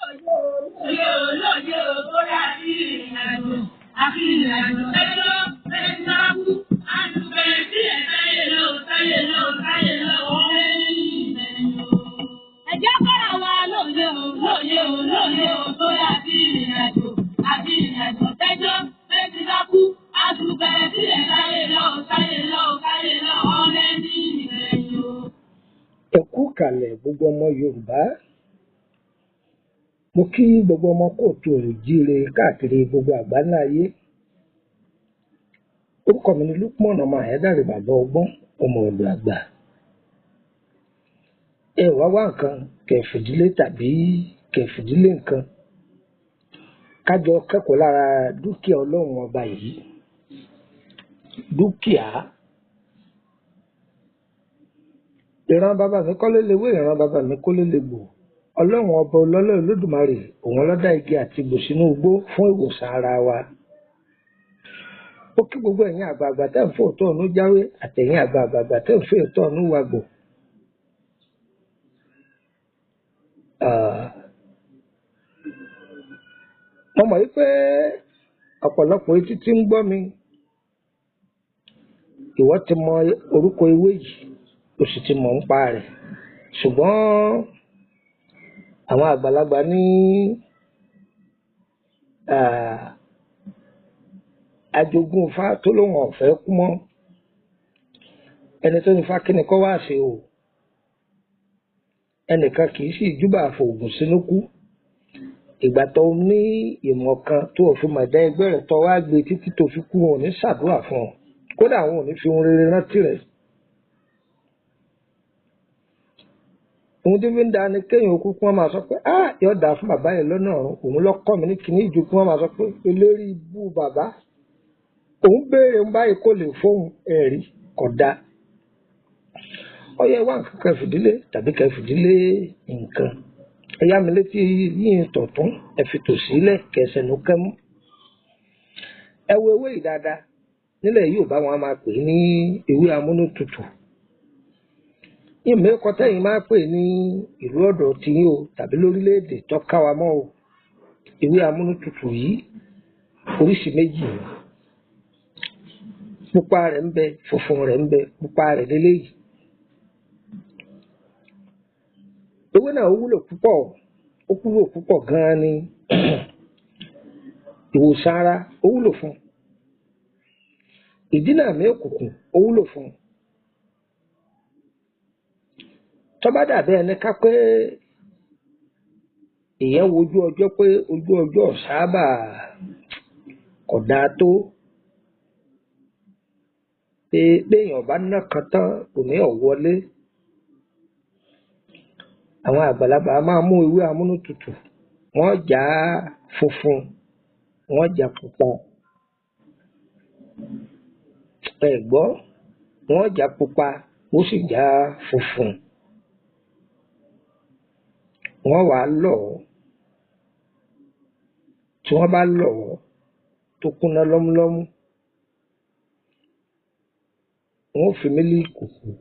Lóye o, lóye o, bóyá àti ìrìnàjò, àti ìrìnàjò ẹjọ́ ẹ̀ńtàkù, àtùbẹ̀rẹ̀ sí ẹ̀ sáyé lọ, sáyé lọ, sáyé lọ, ọ̀rẹ́ ní ìbẹ̀yìn o. Ẹ jẹ́ kọ́ra wa lóye o, lóye o, lóye o, bóyá àti ìrìnàjò, àti ìrìnàjò ẹjọ́ ẹ̀ńtàkù, àtùbẹ̀rẹ̀ sí ẹ̀ sáyé lọ, sáyé lọ, sáyé lọ, ọ̀rẹ́ ní ìbẹ̀yìn o. Ẹ kú kàlẹ̀ gbogbo ọmọ Yorùbá. Mo kí gbogbo ọmọ kóòtù òjíire káàkiri gbogbo àgbáńlá ayé. Orúkọ mi ni Lukman ọmọ Àyádáre bàbá ọgbọ́n ọmọ ọ̀dọ̀ àgbà. Ẹ wá wá nǹkan kẹfìdílé tàbí kẹfìdílé nǹkan. Kájọ kẹ́kọ̀ọ́ lára dúkìá Ọlọ́run ọba yìí. Dúkìá. Ìran bàbá mi kọ́lé lewé, ìran bàbá mi kọ́lé legbò. Ọlọ́run ọba ọlọ́lá Olódùmarè òun ló dá igi àti egbò sínú igbó fún ìwòsàn ara wa. Ó kí gbogbo ẹ̀yin àgbààgbà tẹ́ ń fòótọ́ ọ̀nú jáwé àtẹ̀yin àgbààgbà tẹ́ ń fòótọ́ ọ̀nú wagbò. Mo mọ̀ wípé ọ̀pọ̀lọpọ̀ etí tí ń gbọ́ mi, ìwọ ti mọ orúkọ ewé yìí, o sì ti mọ̀ ń pa rẹ̀. Ṣùgbọ́n àwọn àgbàlagbà ní ajogún ifá tó lóun ọ̀fẹ́ kú mọ́. Ẹni tó ní ifá kí ni kó wá ṣe o. Ẹnìkan kì í sì júbà fòògùn sínú kú. Ìgbà tó ní ìmọ̀ kan tó fi mọ̀ ẹ̀dá ẹgbẹ́ rẹ̀ tó wá gbé títí tó fi kú, wọn ò ní ṣàdúrà fún ọ. Kódà wọn ò ní fi ohun rere rántí rẹ̀. Ohun tí fi ń da ni kéèyàn okú kí wọ́n máa sọ pé á yóò dáa fún bàbá yẹn lọ́nà ọ̀run, òun ló kọ́ mi ní kíní ìju kí wọ́n máa sọ pé eléré ibú bàbá. Òun béèrè ń báyìí kó lè fóun ẹ̀rí kò dáa. Ó yẹ wá nǹkan kẹfìdílé tàbí kẹfìdílé nǹkan. Ẹ yá mi létí yín tọ̀tún, ẹ fi tòsí lẹ̀ kẹsẹ̀ ló kẹ́mú. Ẹ wo ewé yìí dáadáa. Nílẹ̀ Yorùbá wọn a máa pè é ní ewé amúnútutù. Ìmọ̀ ẹ̀kọ́ tẹ́yìn máa pè ní ìlú ọ̀dọ̀ tiyín o tàbí lórílẹ̀-èdè tó ká wa mọ́ o. Ewé amúnútutù yìí oríṣi méjì ni. Pupa rẹ̀ ń bẹ, funfun rẹ̀ ń bẹ, pupa rẹ̀ leléyìí. Ewé náà wúlò púpọ̀, ó wúlò púpọ̀ gan-an ni. Ìwòsàn ara ó wúlò fún. Ìdínà àmì òkùnkùn ó wúlò fún. Tó bá dàbí ẹni ká pé èèyàn wojú ọjọ́ pé ojú ọjọ́ ò sábà kò dáa tó. Pé béèyàn bá ná kan tán òmíì ò wọlé. Àwọn àgbàlagbà máa mú ewé amúnútutù, wọ́n já funfun, wọ́n já pupa. Ẹ gbọ́, wọ́n já pupa, ó sì já funfun. Wọ́n wàá lọ̀ ọ́. Tí wọ́n bá lọ̀ ọ́ tó kúnná lọ́múlọ́mú, wọ́n ó fi mílíìkì sí i,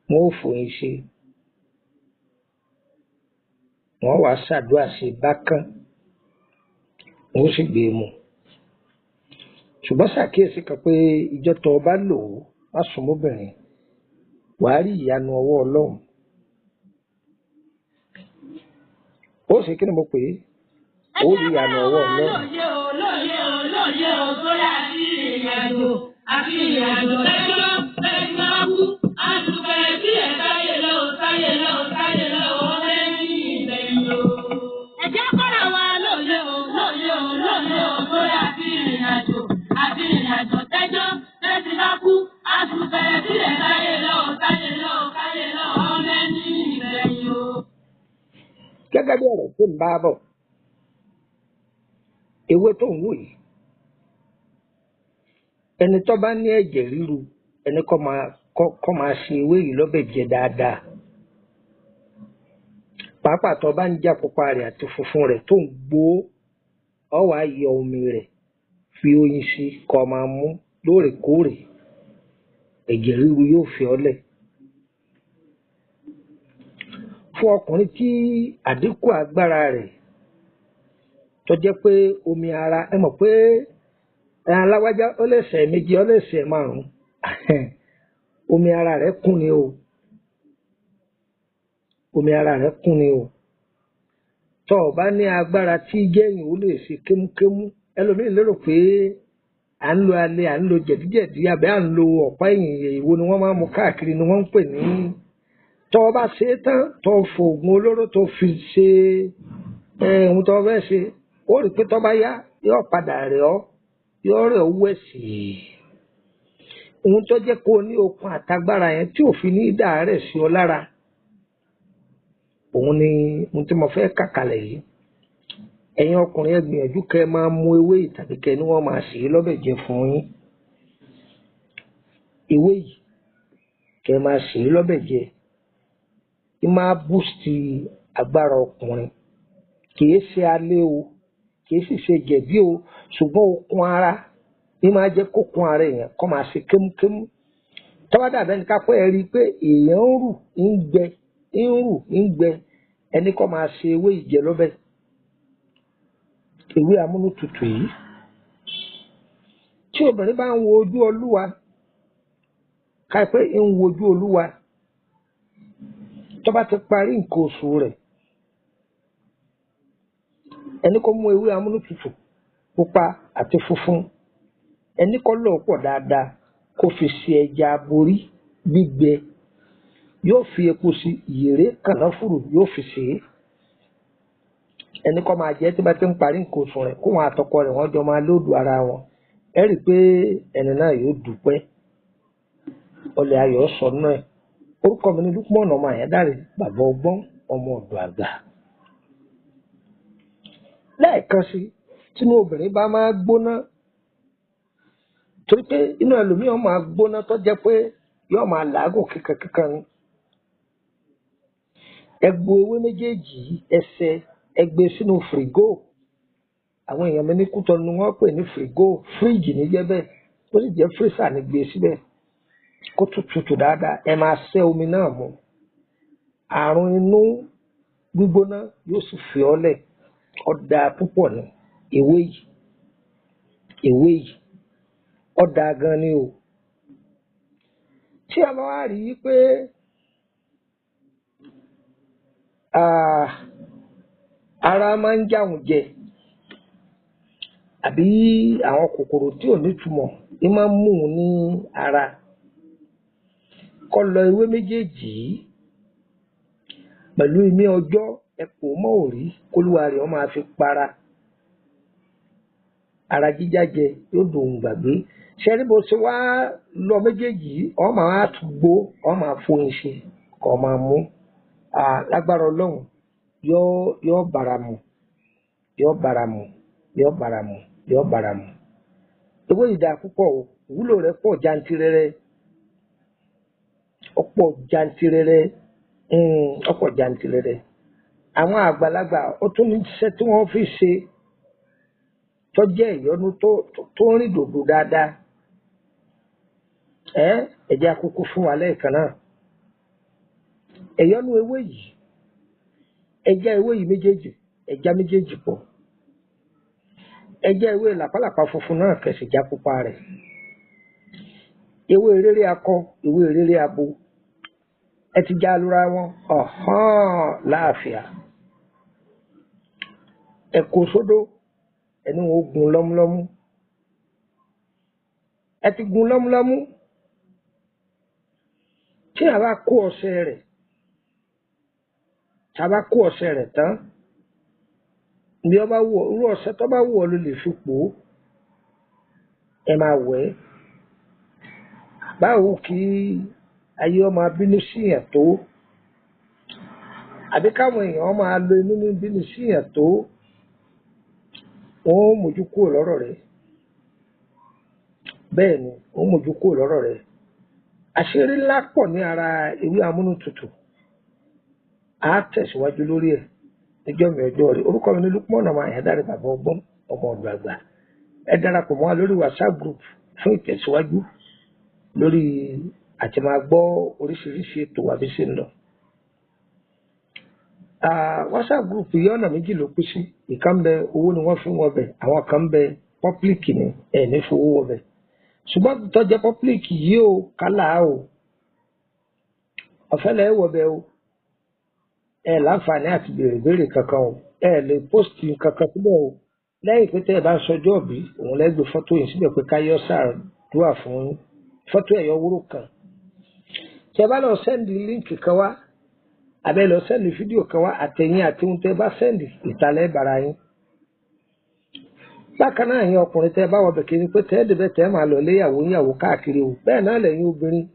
wọ́n ó fòyín sí i, wọ́n wàá ṣàdúrà sí i bákán, wọ́n ó sì gbé e mu. Ṣùgbọ́n ṣàkíyèsí kan pé ijọ́ tó o bá lò ó, má sùn mọ́bìnrin, wàá rí ìyanu ọwọ́ Ọlọ́run. Ó ṣe kí ni mo pè é? Ó rí ìyanu ọwọ́ Ọlọ́run. Lóye o, lóye o, lóye o, bóyá àti ìrìnàjò, àti ìrìnàjò ẹjọ́ ẹ̀ńtàkù, àtùbẹ̀rẹ̀ sí ẹ̀ sáyé lọ, sáyé lọ, sáyé lọ, ọ̀rẹ́ ní ìbẹ̀yìn o. Ẹ jẹ́ kọ́ra wa lóye o, lóye o, lóye o, bóyá àti ìrìnàjò, àti ìrìnàjò tẹ́jọ́ ẹ̀ńtàkù, àtùbẹ̀rẹ̀ sí ẹ̀ sáyé lọ, sáyé lọ, sáyé lọ, ọ̀rẹ́ ní ìbẹ̀yìn o. Gẹ́gẹ́ bí ọ̀rọ̀ tó ń bá bọ̀, ewé tó ń wò yìí, ẹni tó bá ní ẹ̀jẹ̀ ríru, ẹni kó máa ṣe ewé yìí lọ́bẹ̀ jẹ dáadáa. Pàápàá tó bá ń já pupa rẹ̀ àti funfun rẹ̀ tó ń gbó, ọ wàá yọ omi rẹ̀ fi oyin sí kó máa mú lóòrèkóòrè. Ẹ̀jẹ̀ ríru yóò fi ọ́ lẹ̀. Fún ọkùnrin tí àdínkù agbára rẹ̀ tó jẹ́ pé omi ara, ẹ mọ̀ pé aláwájá ó lè ṣẹ̀ méjì, ó lè ṣẹ̀ márùn-ún, omi ara rẹ̀ kún ni o, omi ara rẹ̀ kún ni o. Tó o bá ní agbára tí jẹ́yìn ó lè ṣe kémúkémú. Ẹlòmíì lérò pé à ń lo alẹ́, à ń lo jẹ̀díjẹ̀dí, àbí à ń lo ọ̀pá ẹ̀yìn, èwo ni wọ́n máa ń mu káàkiri ni wọ́n ń pè ní. Tó o bá ṣe é tán, tó o fòògùn olóró tó fi ṣe ohun tó o fẹ́ ṣe, ó rí i pé tó bá yá yóò padà rẹ̀ ọ́, yóò rẹ̀ ọ́ wẹ̀sì. Ohun tó jẹ́ kó o ní okun àtagbára yẹn tí ò fi ní dàárẹ̀ sí ọ lára, òun ni ohun tí mo fẹ́ kà kalẹ̀ yìí. Ẹ̀yin ọkùnrin, ẹ gbìyànjú kẹ́ ẹ máa mu ewé yìí tàbí kẹ́ ẹ ní wọ́n máa sè é lọ́bẹ̀ jẹ fún yín. Ewé yìí kẹ́ ẹ máa sè é lọ́bẹ̀ jẹ, í máa boost agbára ọkùnrin. Kìí ṣe alẹ́ o, kìí sì ṣe jẹ̀dí o, ṣùgbọ́n okun ara ní máa jẹ́ kókun ara èèyàn kó máa ṣe kémúkémú. Tó bá dàbí ẹni ká pé ẹ rí i pé èèyàn ń rù ń gbẹ, ń rù ń gbẹ, ẹni kó máa ṣe ewé yìí jẹ lọ́bẹ̀. Ewé amúnútutù yìí, tí obìnrin bá ń wo ojú Olúwa, ká pé ń wo ojú Olúwa, tó bá ti parí nǹkan oṣù rẹ̀, ẹni kó mú ewé amúnútutù pupa àti funfun, ẹni kó lọ̀ pọ̀ dáadáa, kó fi ṣe ẹja aborí gbígbẹ, yóò fi epo sí, ìyèré kànáfùrù yóò fi sè é. Ẹni kó máa jẹ tí bá ti ń parí nǹkan oṣù rẹ̀, kó wọn àtọkọ rẹ̀ wọ́n jọ máa lóòdù ara wọn. Ẹ rí i pé ẹni náà yóò dúpẹ́, ọlẹ̀ ayọ̀ sọ náà ẹ̀. Orúkọ mi ni Lukman ọmọ Àyándáré, bàbá ọgbọ́n, ọmọ ọ̀dọ̀ àgbà. Lẹ́ẹ̀kan sí, tínú obìnrin bá máa gbóná, torí pé inú ẹlòmíràn máa gbóná tó jẹ́ pé yóò máa làágùn kíkankíkan ni. Ẹ gbo ewé méjèèjì yìí, ẹsẹ̀ ẹ gbé sínú fìrígò. Àwọn èèyàn mi ní Kútọ́nù ni wọ́n pè ní fìrígò, fíríjì ní jẹ́ bẹ́ẹ̀, ó sì jẹ́ fírísà ní gbé síbẹ̀ kó tún tutù dáadáa. Ẹ máa ṣẹ́ omi náà mu. Àrùn inú gbígbóná yóò sì fi ọ́ lẹ̀. Ó dáa púpọ̀ ni ewé yìí, ewé yìí ó dáa gan ni o. Tí a bá wá rí i pé ara máa ń jáwùn jẹ, àbí àwọn kòkòrò tí ò nítumọ̀ ní máa ń mú un ní ara, kó lọ ewé méjèèjì yìí pẹ̀lú imí ọjọ́, ẹ pò mọ́ òrí, kólúwa rẹ̀ ó máa fi para. Ara jíjájẹ yóò dòun gbàgbé. Ṣé ní bó ṣe wá lọ méjèèjì yìí, ó máa tún gbó, ó máa foyín ṣe kó máa mú. Lágbára Ọlọ́run, yóò bára mu, yóò bára mu, yóò bára mu, yóò bára mu. Ewé yìí dáa púpọ̀ o, ìwúlò rẹ̀ pọ̀ jantirẹrẹ, ọ̀pọ̀ jantirẹrẹ, ọ̀pọ̀ jantirẹrẹ. Àwọn àgbàlagbà ó tún ní iṣẹ́ tí wọ́n fi ṣe tó jẹ́ ìyọnu tó ń rìn dòdò dáadáa. Ẹ jẹ́ àkókò fún wa lẹ́ẹ̀kan náà. Ẹ̀yọ́nú ewé yìí, ẹja ewé yìí méjèèjì, ẹja méjèèjì pọ̀. Ẹja ewé làpálàpá funfun náà kẹsì já pupa rẹ̀. Ewé rere akọ, ewé rere abo. Ẹ ti já lura wọn, ọ̀hán láàfíà. Ẹ kó sódó, ẹni wọn ó gun lọ́múlọ́mú. Ẹ ti gun lọ́múlọ́mú. Tí a bá kó ọṣẹ rẹ̀, tí a bá kó ọṣẹ rẹ̀ tán, bí ó bá wù ọ́, irú ọṣẹ tó bá wù ọ́ ló lè fi pò ó. Ẹ máa wẹ̀ ẹ́. Báwo kí ayé ó máa bínú sí èèyàn tó, àbí káwọn èèyàn máa lo inú ní bínú sí èèyàn tó, wọn ó mójú kúrò lọ́rọ̀ rẹ̀. Bẹ́ẹ̀ ni, wọn ó mójú kúrò lọ́rọ̀ rẹ̀. Àṣírí ńlá pọ̀ ní ara ewé amúnútutù. A tẹ̀síwájú lórí ẹ̀ níjọ́ mi ọjọ́ rẹ̀. Orúkọ mi ni Lukman ọmọ Àyándáré, bàbá ọgbọ́n, ọmọ ọ̀dọ̀ àgbà. Ẹ darapọ̀ mọ́ wa lórí WhatsApp group fún ìtẹ̀síwájú lórí àti máa gbọ́ oríṣiríṣi ètò wa bí ṣe ń lọ. WhatsApp group yìí ọ̀nà méjì ló kú sí. Ìkan bẹ owó ni wọ́n fi ń wọbẹ̀, àwọn kan bẹ public ni ẹ̀ ní fowó wọbẹ̀. Ṣùgbọ́n tó jẹ́ public yìí o, kálá o, ọ̀fẹ́ lẹ́ wọbẹ̀ o, ẹ láǹfààní àti béèrè béèrè kankan o, ẹ lè post kankan síbẹ̀ o. Lẹ́yìn pé tẹ́ ẹ bá ń sọjọ́ òbí, òun lẹ́ gbé fọ́tò yìí síbẹ̀ pé káyọ́ ṣàdúrà fún yín. Fọ́tò ẹ̀yọ wúrò kan. Tí ẹ bá lọ sẹ́ndì líǹkì kan wá, àbẹ́ lọ sẹ́ndì fídíò kan wá, àtẹ̀yìn àti ohun tẹ́ bá sẹ́ndì ìtàlẹ́ bara yín. Bákan náà ẹ̀yin ọkùnrin tẹ́ bá wọbẹ̀ kiri pé tẹ́ ẹ débẹ̀ tẹ́ máa lọ léyàwó níyàwó káàkiri o. Bẹ́ẹ̀ náà lẹ́yìn obìnrin,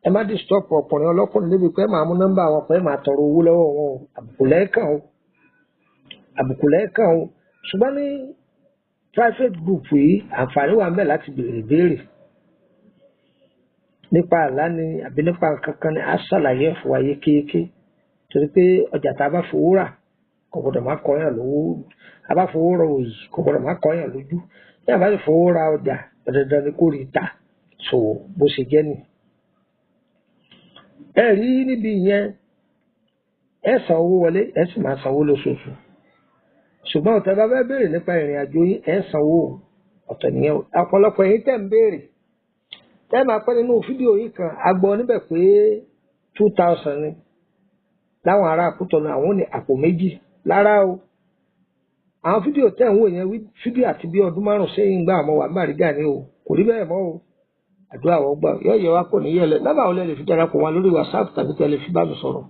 ẹ má disturb ọkùnrin ọlọ́kùnrin débi pé máa mú nọ́mbà wọn pé máa tọrọ owó lọ́wọ́ wọn o. Àbùkù lẹ́ẹ̀kan o, àbùkù lẹ́ẹ̀kan o. Ṣùgbọ́n ní private group yìí, àǹfààní wà ń bẹ láti béèrè béèrè nípa àlá ni àbí nípa nǹkan kan ni, á ṣàlàyé ẹ̀ fún wa yékéyéké. Torí pé ọjà tá a bá fowó rà kò gbọdọ̀ má kọyàn lówó, a bá fowó ra òyì kò gbọdọ̀ má kọyàn lójú, bí a bá sì fowó ra ọjà dandan ni kò rí ta. So bó ṣe jẹ́ nì. Ẹ rí níbi ìyẹn, ẹ san owó wọlé, ẹ sì máa sanwó lóṣooṣù. Ṣùgbọ́n ọ̀tẹ̀ bá fẹ́ béèrè nípa ìrìn àjò yín, ẹ sanwó ọ̀tọ̀ nìyẹn o. Ọ̀pọ̀lọpọ̀ ẹ̀yin tẹ̀ ń béèrè, tẹ́ máa pẹ́ nínú fídíò yìí kan, a gbọ́ níbẹ̀ pé 2000 ni láwọn ará Kútọ̀nù, àwọn ò ní àpò méjì lára o. Àwọn fídíò tẹ̀ ń wò yẹn, fídíò àti bí ọdún 5 sẹ́yìn gbà àmọ́ wà Bàrígà ni o, kò rí bẹ́ẹ̀ mọ́ o. Àdúrà wọ́n gbà yóò yẹ wá kò ní yẹlẹ̀. Nọ́mbà wo lẹ lè fi darapọ̀ wá lórí WhatsApp tàbí tẹ́ lè fi bá mi sọ̀rọ̀?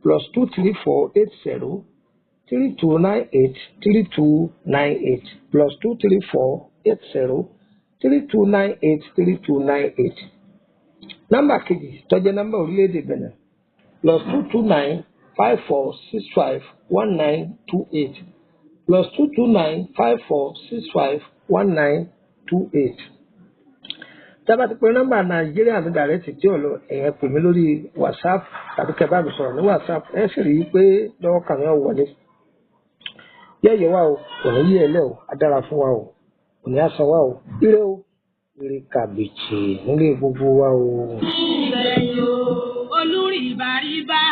+234 80 3298 3298, +234 80 3298 3298. Nọ́mbà kejì tó jẹ́ nọ́mbà orílẹ̀-èdè Benin, +229 54 65 1928, +229 54 65 1928. Tí a bá ti pe nọ́mbà Nàìjíríà mi dàrẹ́tì tí ò lọ, ẹ̀yẹn pè mí lórí WhatsApp tàbí kẹ́ bá mi sọ̀rọ̀ ní WhatsApp, ẹ sì rí i pé lọ́wọ́ kàn mí ò wọlé. Yẹ́yẹ́ wa o, kò ní yí ẹ lẹ́ o, á dára fún wa o, kò ní á san wa o, ire o, ire kàbìtì nílé gbogbo wa o. Ìgbẹ̀yìn o, olúrìbàrìbà.